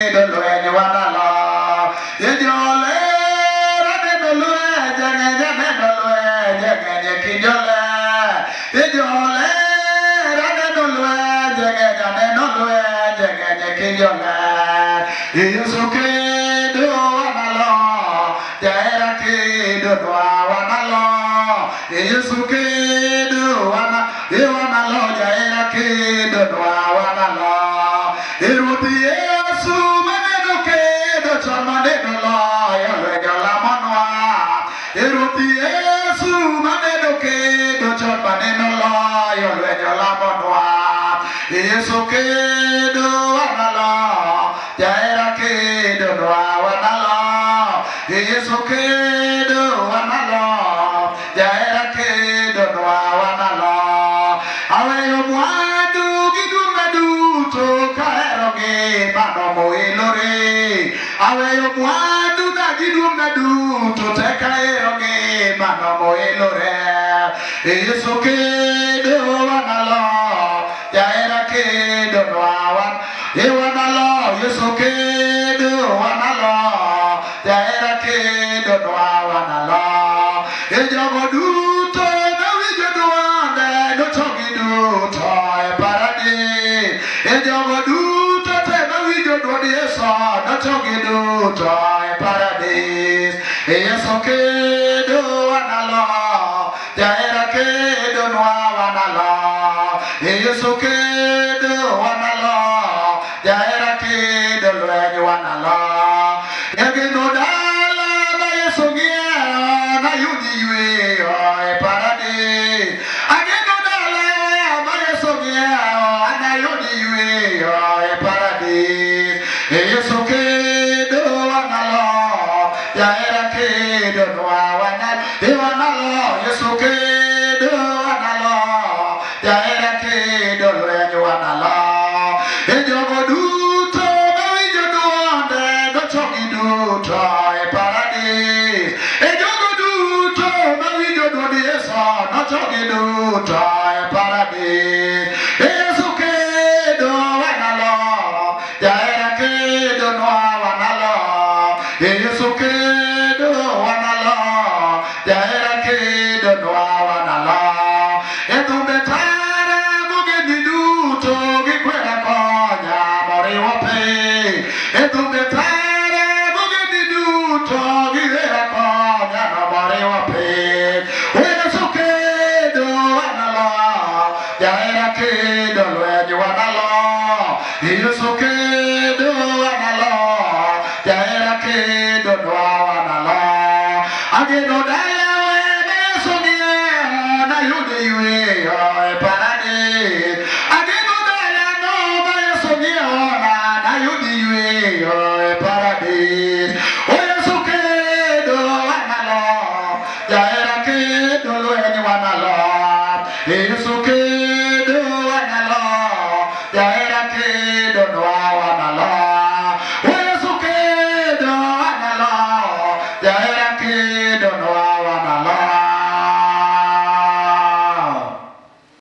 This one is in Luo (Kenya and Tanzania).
Lweny wanalo ejolera neno lwenje ng'eny neno lwenje ng'eny kinjole ejolera neno lwenje ng'eny neno lwenje ng'eny kinjole Yesu kedo wanalo jahera kedo nwa wanalo Yesu kedo wana wanalo jahera kedo nwa wanalo Ruoth Yesu maneno kedo chon maneno loyo lwenje olamonwa Ruoth Yesu maneno kedo chon maneno loyo lwenje olamonwa Yesu kedo wanalo jahera kedo nwa wanalo Yesu kedo wanalo jahera kedo nwa wanalo aweyo mwandu gi duong'na duto kahero gi mano moelore aweyo mwandu na gi duong'na duto te kahero gi mano moelore Yesu kedo wanalo jahera kedo nwa wan wanalo Yesu kedo wanalo jahera kedo nwa wanalo e jogo duto mawinjo dwonde nochogi duto e paradis e jogo duto te mawinjo dwond Yesu nochogi duto e paradis Yesu kedo wanalo jahera kedo nwa wanalo Yesu kedo wanalo jahera kedo lweny wanalo Ageno dala ma Yesu ng'iewo nayudi yweyo e paradis Ageno dala ma Yesu ng'iewo anayudi yweyo e paradis Yesu kedo wanalo jahera kedo nwa wanalo wanalo Yesu kedo wanalo jahera kedo lweny wanalo e jogo duto mawinjo dwonde nochogi duto e paradis e jogo duto mawinjo dwond Yesu nochogi duto e paradis Yesu kedo wanalo jahera kedo nwa wanalo Yesu kedo wanalo jahera kedo nwa wanalo e thumbe tara mogendni duto gikwera konya moriwo piny e thumbe tara mogendni duto giwera konya no moriwo piny Yesu kedo wanalo jahera kedo lweny wanalo Yesu kedo wanalo jahera kedo nwa wanalo ageno dalawe Yesu ng'iewo nayudo yweyo e paradis ageno dalano ma Yesu ng'iewona nayudo yweyo e paradis Yesu kedo wanalo jahera kedo lweny wanalo Yesu kedo